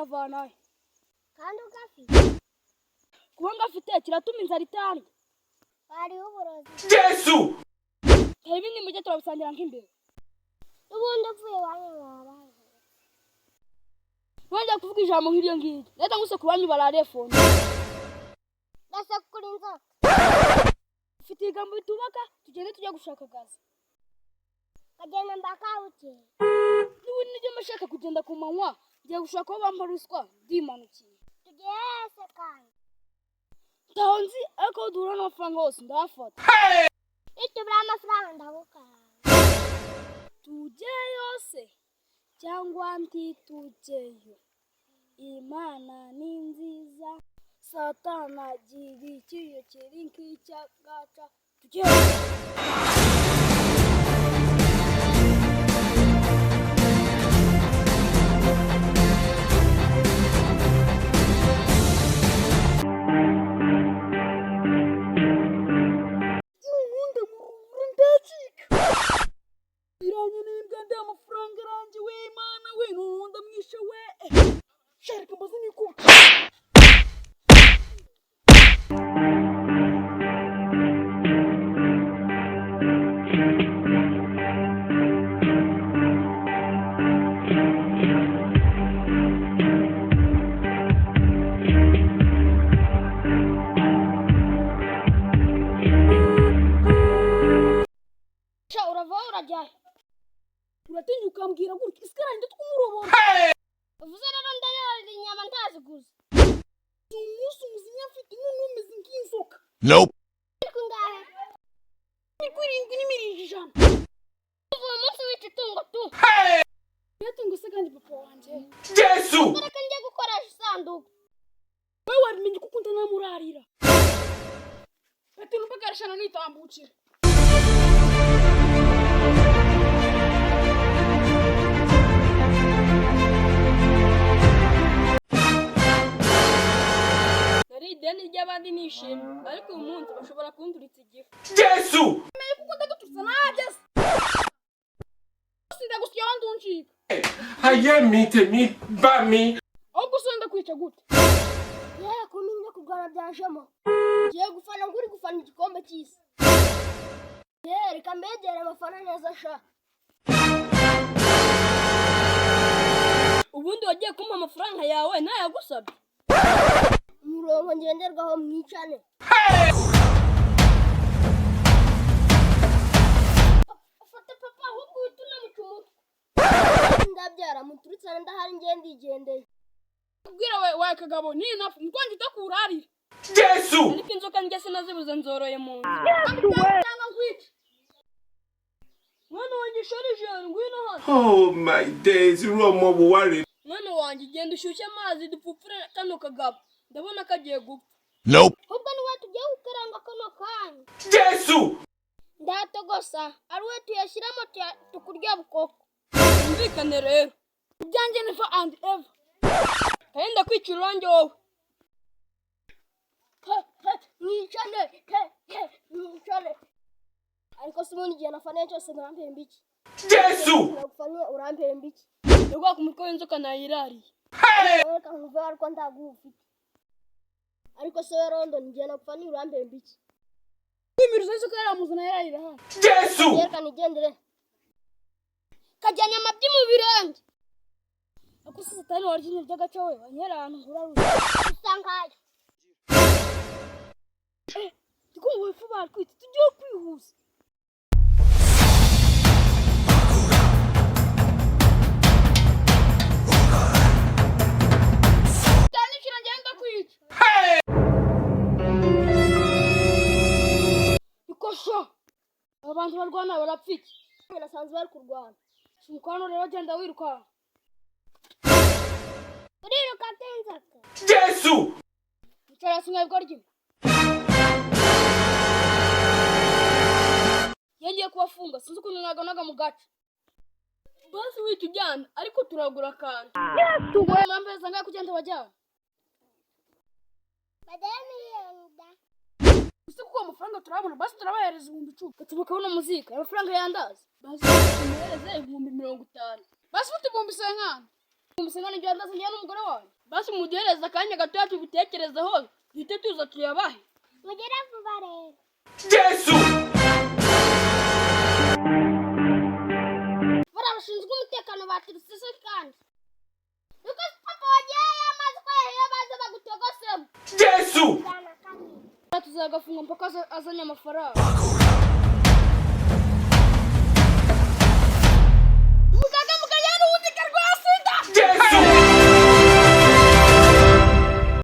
Ndakavanahe? Kandi ugafite. Kuba ngafite kiratuma inzara itandya? Hariho uburozi. Jésù! Hari ibindi, mujye turabisangira nk'imbere. N'ubundi uvuye iwanyu baba. Wenda kuvuga ijambo nk'iryo ngiryo, leta nguse ku banyu barare fone. Gasekura inzoka. Ufite ibigambo bitubaka, tugende tujya gushaka akazi. Kagenda mbakabukeye. N'ubundi nibyo mbashaka kugenda ku manywa, ngiye gushaka aho bampa ruswa, ndimanukiye. Tugiye hese kandi? Ntaho nzi, ariko aho duhura n'amafaranga hose ndahafata. Nitubura amafaranga ndagukaranga. Tujyeyo se cyangwa ntitujyeyo? Imana ni nziza, Satana agira ikiyo kiri nk'icyagaca. Tujyeyo. Ubundi ndacika iranye n'imbwa ndi amafaranga arangiye we. Imana we, n'ubundi amwishe we. Sharika mbaze nikuka. Sha, uravaho urajyahe? Uratinya ukambwira gutya isikarange tw'umuroboro. Uvuze rero ndayorera inyama ntaziguze. Umunsi umuzinya mfite none umeze nk'inzoka. Nope. Ariko ingahe? Niko irindwi n'imirije 100. Uva uyu munsi wica itungo tu. Yatunga se kandi papa wanjye? Jésù! Reka njye gukoresha isanduku. Wowe wabimenye kuko ndanamurarira ati numbagarishana nitambukira. Nari ideni ry'abandi nishimye, ariko uyu munsi bashobora kunduritsa igifu. Jésù! Kuko ndaguturutsa nageze sindagusya wandunjika. Ayé mi tèmi bá mi. Ahubwo se ndakwica gute? Yewe, kumenya kurwana byajemo, ngiye gufana nguri gufana igikombe cy'isi. Yewe, reka mbegere abafana neza sha. Ubundi wagiye kumpa amafaranga yawe ntayagusabye? Umurongo ngenderwaho, mwicane. Ufata papa, ahubwo uhita unamuca umutwe. Ndabyara muturutse ndahari, ngiye ndigendeye. Kubwira we wawe kagabo ni nafu mukwanjye utakurarira. Jésù! Ariko inzoka njye sinazibuze, nzoroye mu nzu. Cyangwa nkwice. Mwana wanjye sharije, ngwino hano. Oh my days, irú ọmọ wo wá rèé? Mwana wanjye, genda ushyushye amazi dupfupfure kano kagabo, ndabona kagiye gupfa. Nope. Ahubwo niwe tugiye gukaranga kano kanya. Jésù! Ndatogosa ari we tuyashyiramo tukurya bukoko. Twumvikane rero. Ibyanjye never and ever. Kandi ndakwicira uwanjye wowe. He, he, mwicane, he, he, mwicane. Ariko se ubundi igihe nafaniye cyose urampemba iki? Jésù! Nagufaniye urampemba iki? Ndagwaka umutwe w'inzoka nayirariye. Reka nkuve ariko ntaguha ufite. Ariko se we London, igihe nagufaniye urampemba iki? Kwimiriza inzoka yaramuzana yararira hano. Jésù! Reka nigendere, kajyanye amabyi mu birenge. Ako se Satani warya ry'agaca we wanyera ahantu ngura. Bisa nkayo. Ndikumva ifu batwite, tugiye kwihuza. Cyane ngenda kwica. Ikosha. Abantu barwana barapfa iki? Nasanze bari kurwana. Umukwano rero, genda wirukanka. Uriruka nk'inzoka. Jésù! Icara hasi mwebwe ryimwe. Iyo ngiye kubafunga sinzi ukuntu mwaganaga mu gace. Basi wihita ujyana, ariko turagura akantu. Tungoye mwambeza ngahe kugenda bajyana? Badaye miliyoni da. Ese kuko amafaranga turabona, basi turabahereza 10,000. Gatuma kabona muzika amafaranga yandaza. Basi umuhereze 50,000. Basi ufite 50,000. 50,000 ibyo yandaza njyana n'umugore wanjye. Basi muduhereze akanya gatoya tubitekerezeho, duhite tuza tuyabahe. Mugere vuba rero. Jésù! Bariya bashinzwe umutekano baturutse se kandi? Niko papa wagiye amazi ko yahiye, baze bagutogosemo. Jésù! Tuzagafunga mpaka azanye amafaranga.